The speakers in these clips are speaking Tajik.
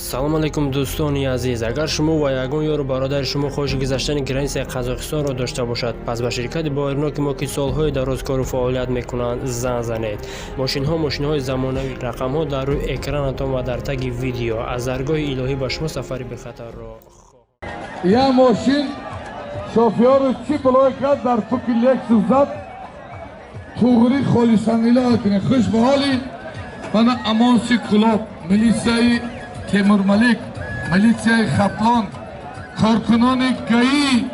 Салом алейкум, дӯстони азиз. Агар шумо ва ягон ёру бародари шумо хоҳиши гузаштани границаи Қазоқистонро дошта бошад, пас ба ширкати боирноки мо, ки солҳои дароз кору фаъолият мекунанд, занг занед. Мошинҳо мошинҳои замонавӣ, рақамҳо дар рӯи экранатон ва дар таги видео. Аз даргоҳи илоҳӣ ба шумо сафари бехатарро Я мошин шофёру чӣ булой кард, дар туки Лексус зад. Туғри холисанила кунед. Хуш ба ҳоли мана Амонси Кулоб, милисияи Темурмалик, милисияи Хатлон, коркунони ГАИ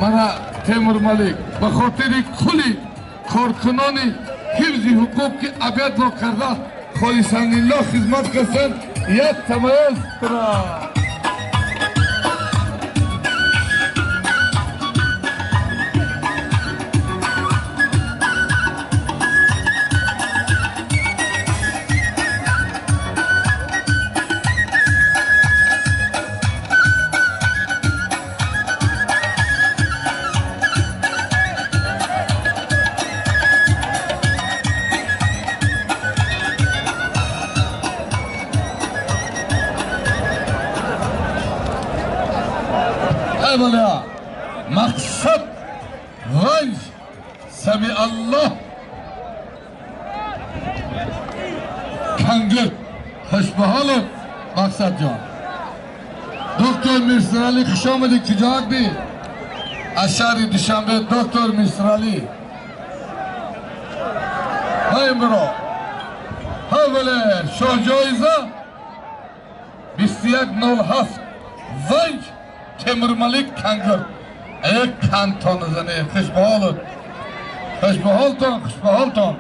мана Темурмалик, ба хотири кулли коркунони ҳифзи ҳуқуқ, ки обедро карда, холисанилло хизмат карданд. Як тамаэстро. Аввала мақсад Ванҷ Самиаллоҳ Кангир. Хушбаҳолов Мақсадҷон. Доктор Мирсиралӣ, хуш омадӣ. Куҷоак би? Аз шаҳри Душанбе доктор Мирсиралӣ. Ҳай биро. Ҳаввале шоҳҷоиза 21.07 Ванҷ Темурмалик Кангир. Э, кантон зане, хушбаҳолот. Хушбаҳолтон, хушбаҳолтон.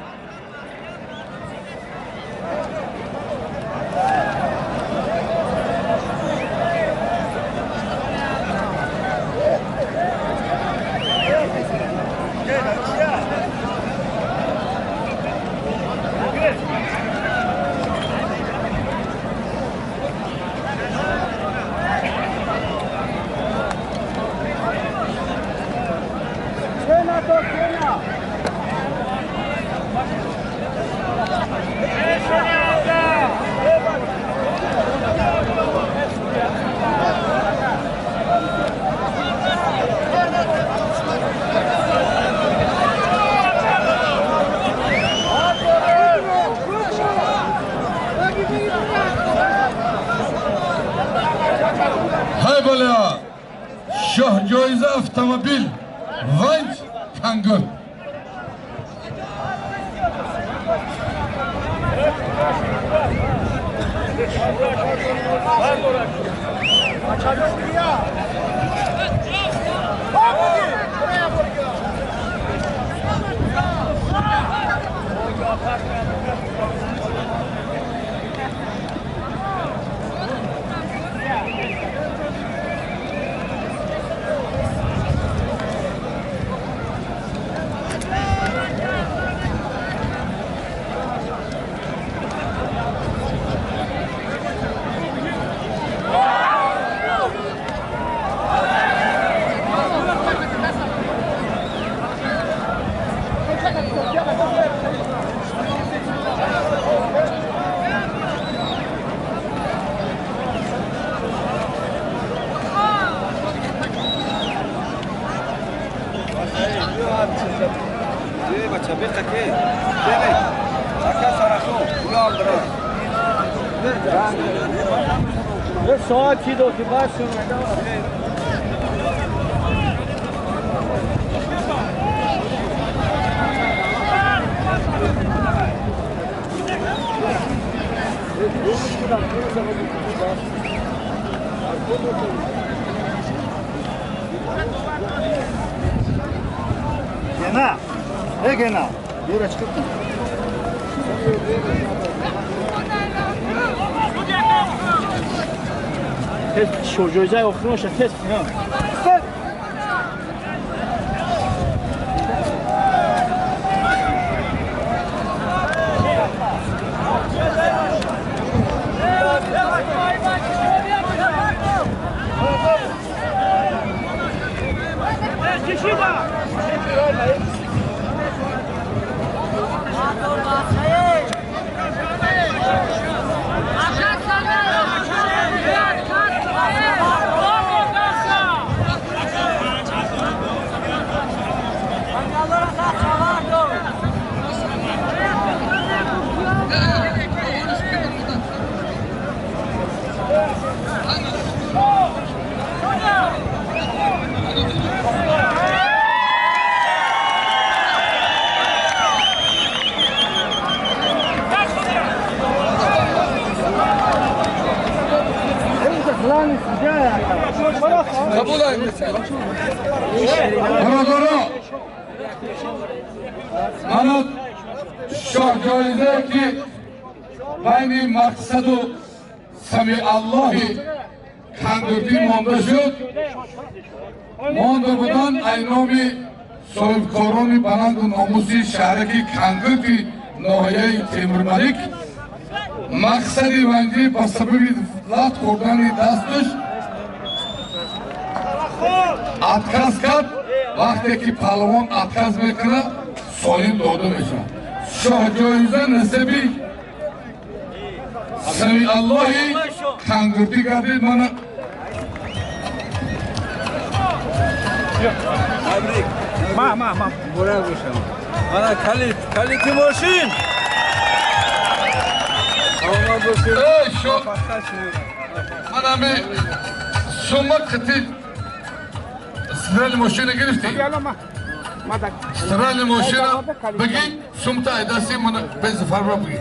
Ҳай шоҳҷоиза автомобил Ванҷ Кангир. Саати до ки башу. Гена, э, Гена, Юрочка. Тез шоҳҷоизаи охироша тез. Қабул бародаро, мана шоҳҷоизае, ки байни Мақсаду Самиаллоҳи Кангурдӣ монда шуд, монда будан айноми соҳибкорони баланду номуси шаҳраки Кангурди ноҳияи Темурмалик. Мақсади Ванҷӣ ба сабаби лат хӯрдани дасташ отказ кард. Вақте ки паҳлавон отказ мекунад, солим дода мешавад. Шоҳҷоиза насиби Самиаллоҳи Кангурдӣ гардид. Мана. Ма, ма, ма. Муборак бошам. Мана калит, калити мошин. Саломат бошед. Эй, шо манами сума қити стиральный мошина гирифтӣ, стиральный мошина бигӣ, сумта айдаси мана безфарма бигӣ.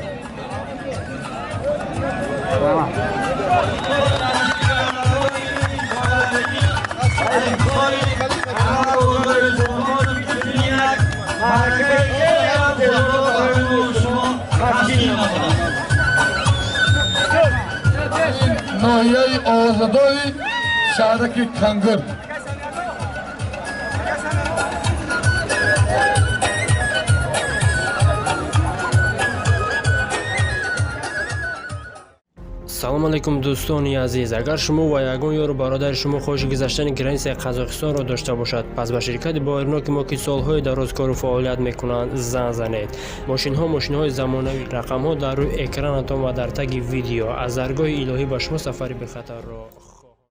Ноҳияи Овозадори, шаҳраки Кангурд. Салом алейкум, дӯстони азиз! Агар шумо ва ягон ёру бародари шумо хоҳиши гузаштани границаи Қазоқистонро дошта бошад, пас ба ширкати боварноки мо, ки солҳои дароз кору фаъолият мекунанд, занг занед. Мошинҳо мошинҳои замонавӣ, рақамҳо дар рӯи экранатон ва дар таги видео. Аз даргоҳи илоҳӣ ба шумо сафари бехатарро